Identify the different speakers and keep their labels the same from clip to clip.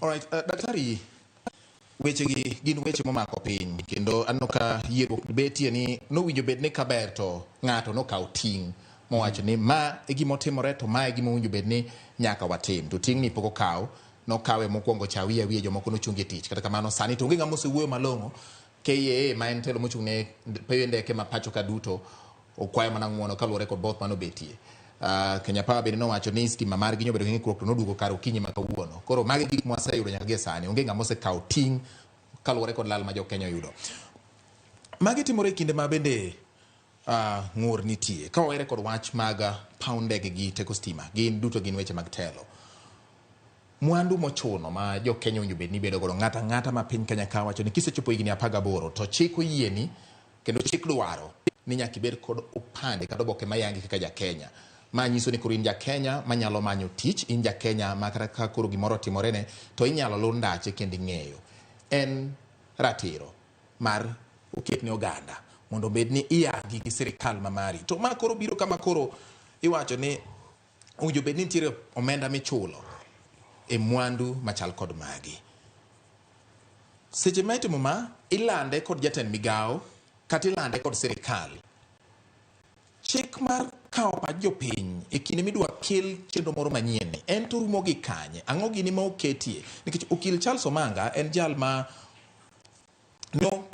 Speaker 1: Alright, daktari, wechegi gin weche momako piny kendo aneno ka yierruok betie ni nowinjo bed ni kaber to ng'ato nokaw ting' mowacho ni ma e gima otimore to ma e gima owinjo bed ni nyaka watim to ting' ni pok okaw nokawe mokwongo cha wiye wiye jomoko nochungi e tich kata kamano sani to onge ng'ama osewuoyo malong'o KAA ma en telo mochung' ne peyo ndeke ma pacho ka duto okwayo mana ng'uono kaluwore kod both manobetie. Kenya Power bende nowacho ni stima margi nyobedo gi ng'ikruok to noduogo kar okinyi ma kawuono. Koro magi gik mwaseyudo nyaka gie sani. Onge ng'ama osekawo ting' kaluwore kod lal ma jo Kenya oyudo. Magi timore e kinde ma bende ng'ur nitie. Ka wawere kod wach mag paw ndege gi teko stima, gin duto gin weche mag telo. Mwandu mochuno ma jo Kenya owinjo bed ni bedo godo, ng'ato ang'ata ma piny Kenya ka wacho ni kisechopo higni 18 to chik oyieni kendo chik dwaro ni nyaka ibed kod opande kata oboke mayangi kaka ja Kenya. Ma nyiso ni koro in ja Kenya manyalo manyo tich, in ja Kenya ma kata ka koro gimoro otimorene to inyalo luw ndache kendo ing'eyo. En ratiro mar oket ne oganda mondo obed ni iyangi gi sirikal ma mari. To ma koro biro kama koro iwacho ni owinjo bed ni nitiere omenda michulo e mwandu machal kod magi. Seche ma itimo ma, ilande kod jatend migawo kata ilande kod sirikal. Chik mar kawo pach jopiny e kinde midwa kel chenro moro manyien ni en to rumo gi kanye? Ang'o gini ma oketie? Nikech okil Charles Omanga en jal ma no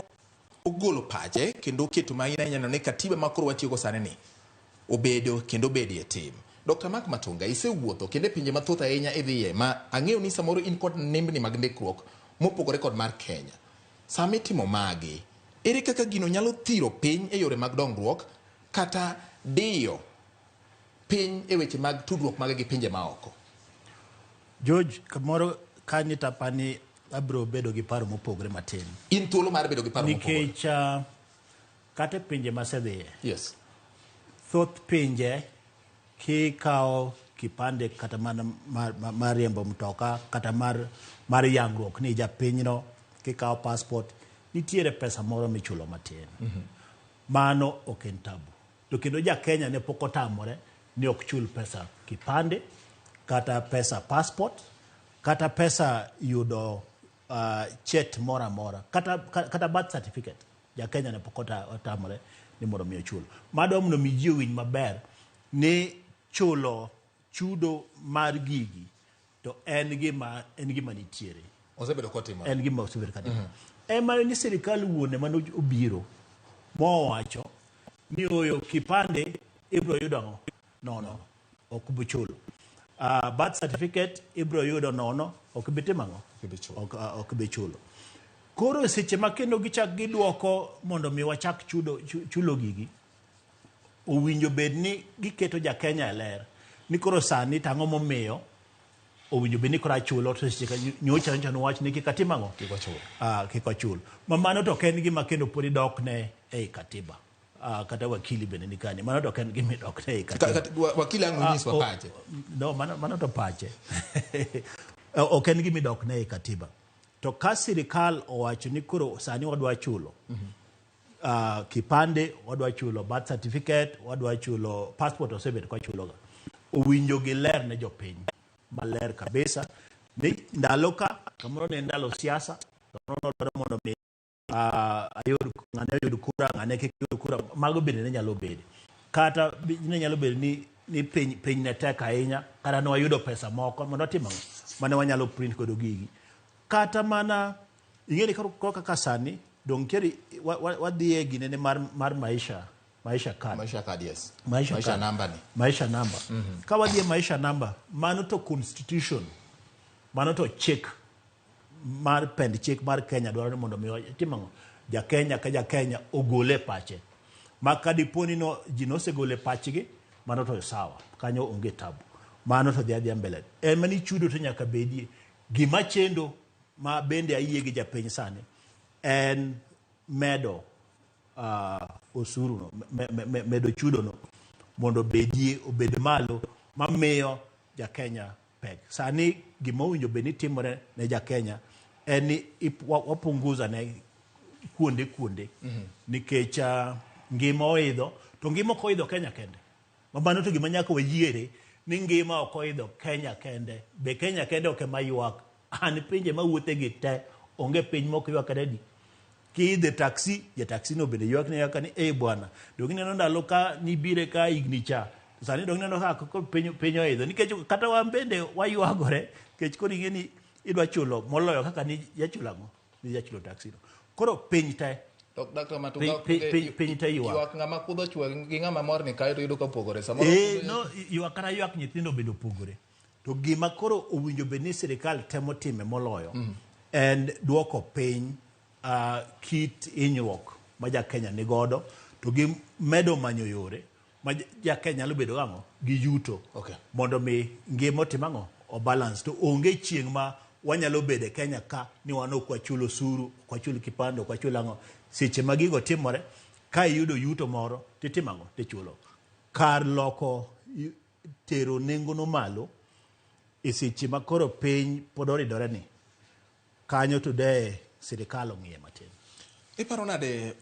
Speaker 1: ogolo pache kendo oketo ma in neno ni katiba ma koro watiyogo sani ni obedo kendo obedie tim. Dr. Mark Matunga, isewuotho kendo e pinje mathoth ahinya idhiye ma ang'eyo ni samoro in kod nembni mag ndikruok mopogore kod mar Kenya. Sama itimo magi, ere kaka gino nyalo thiro piny e yore mag dongruok kata diyo piny e weche mag tudruok mage gi pinje maoko?
Speaker 2: George, kamoro kanyo tapani abiro bedo gi paro mopogore matin.
Speaker 1: In thuolo mar bedo gi paro mopogore.
Speaker 2: Nikech kata e pinje masedhiye,
Speaker 1: Yes.
Speaker 2: Thoth pinje kikawo kipande kata mana mar riembo mtoka kata mar yangruok ni japinyno, kikawo passport, nitiere pesa moro michulo matin. Mano ok en tabu. To kendo ja Kenya ne pok otamore ni ok chul pesa kipande, kata pesa passport, kata pesa yudo chet moro amora, kata birth certificate. Ja Kenya ne pok otamore ni mondo mi ochul. Madwa mondo mi ji owinj maber ni chulo chudo mar gigi to en gima nitiere.
Speaker 1: Osebedo kotimore.
Speaker 2: En gima osebedo katimore. Ema ni sirikal wuone mane obiro mowacho ni oyo kipande ibiro yudo ang'o? Nono. Ok bi chulo. Birth certificate ibiro yudo nono, ok bi timo ang'o?
Speaker 1: Ok bi chulo.
Speaker 2: Ok bi chulo. Koro seche ma kendo gichak giduoko mondo mi wachak chudo, chulo gigi, owinjo bed ni giketo ja Kenya e ler ni koro sani tang'o momiyo owinjo bed ni koro achulo to seche ka nyocha nowach ni kik atim ang'o?
Speaker 1: Kik ochul.
Speaker 2: Kik ochul. Ma mano to ok en gima kendo pod idokne ei katiba. Kata wakili bende ni kani. Mano to ok en gima idokne ei katiba.
Speaker 1: Wakili ang' onyiswa pache.
Speaker 2: No, mano to pache. Ok en gima idokne ei katiba. To ka sirikal owacho ni koro sani wadwa chulo kipande, wadwa chulo birth certificate, wadwa chulo passport osebet kwachuloga. Owinjo giler ne jopiny maler kabisa ni ndalo ka kamoro ne en ndalo siasa, kamoro nodwaro mondo mi ayud ng'ane oyud kura, ng'ane kik yud kura, mago bende ne nyalo bedo. Kata ne nyalo bedo ni piny ne tek ahinya, kata ne wayudo pesa moko mondo watim ang'o mane wanyalo print godo gigi. Kata mana ing'e ni koro kaka sani dong nitiere wadhi e ginene mar maisha card.
Speaker 1: Maisha card, yes.
Speaker 2: Maisha,
Speaker 1: Maisha
Speaker 2: card.
Speaker 1: Namba ni.
Speaker 2: Maisha namba. Ka wadhi e maisha namba, mano to constitution, mano to chik mar pend chik mar Kenya dwaro ni mondo mi tim ang'o? Ja Kenya ka ja Kenya ogole pache. Ma ka dipo ni no, ji nosegole pachgi, mano to sawa, kanyo onge tabu. Mano to dhi adhiya mbele. En mani chudo to nyaka bedie. Gima chendo ma bende ayie gi japiny sani en medo osuru no, medo chudo no mondo obedie, obed malo mamiyo ja Kenya pek. Sani gima owinjo bed ni timore ne ja Kenya en ni wapunguza ne kuonde kuonde nikech ngima oidho to ngima ok oidho Kenya kende. Ma mano to gima nyaka wayiere ni ngima ok oidho Kenya kende. Be Kenya kende ok ema ywak. An pinje mawuothe gi te, onge piny mok ywak kata adi. Kiidho taxi, ja taxi no bende ywak ni ywak ni eh bwana, dong ineno ndalo ka nibire ka higni cha, to sani dong ineno ka koro piny, piny oidho. Nikech kata wan bende waywagore, nikech koro ing'e ni idwa chulo moloyo kaka ni jachulo ang'o? Ni jachulo taxi no. Koro piny te,
Speaker 1: To Dr. Matunga,
Speaker 2: piny te ywak.
Speaker 1: Ywak ng'ama kudho chwe gi ng'ama mor ni kae to yudo ka opogore. Samoro
Speaker 2: Eh, no, ywak kata ywak nyithindo bende opogore. To gima koro owinjo bed ni sirikal temo time moloyo en duoko piny kit hinyruok ma ja Kenya ni godo to gi medo manyo yore ma ja Kenya nyalo bedo gang'o gi yuto mondo mi ngima otim ang'o o balance. To onge chieng' ma wanyalo bedo e Kenya ka ni wan ok wachul osuru, ok wachul kipande, ok wachul ang'o. Seche ma gigo timore, ka iyudo yuto moro titimo ang'o tichulo. Kar loko tero nengono malo e seche ma koro piny pod oridore ni kanyo to de sirikal ong'iye matin.
Speaker 1: Iparo nade?